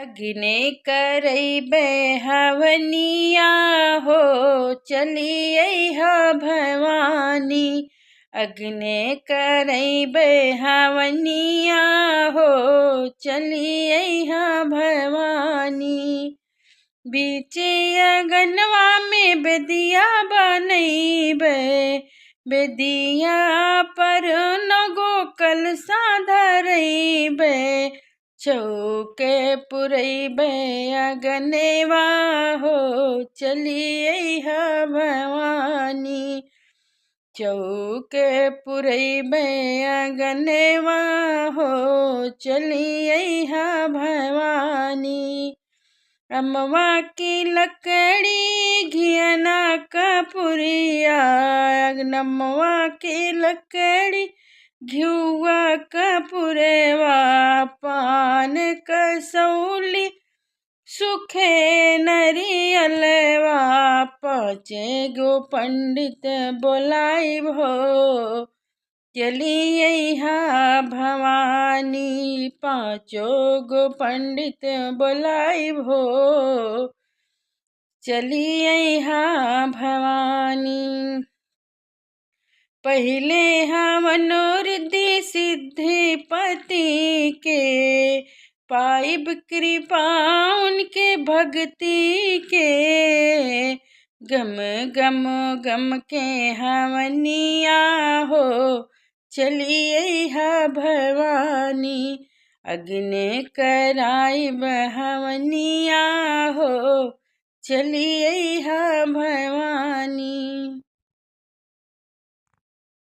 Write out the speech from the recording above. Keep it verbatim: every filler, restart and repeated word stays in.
अग्ने करैबे हवनिया हो, चली अइहा भवानी। अग्ने करैबे हवनिया हो, चली अइहा भवानी। बीचे अगनवा में बेदिया बनैबे, बेदिया पर नौ गो कलसा धरैबे। चौके पुरैबे अगनेवा हो, चली अइहा भवानी। चौके पुरैबे अगनेवा हो, चली अइहा भवानी। अमवा के लकड़ी घियना कपुरिया, अमवा के लकड़ी घिउवा कपुरवा, पान कसौली सुखे नरियलवा। पाँचे गो पंडित बोलाइब हो, चली अइहा भवानी। पाँचो गो पंडित बोलाइब हो, चली अइहा भवानी। पहिले हवन रिद्धि सिद्धि पति के, पाइब कृपा उनके भक्ति के। गम गम गम के हवनिया हो, चली अइहा भवानी। अग्ने कराइब हवनिया हो, चली अइहा भवानी।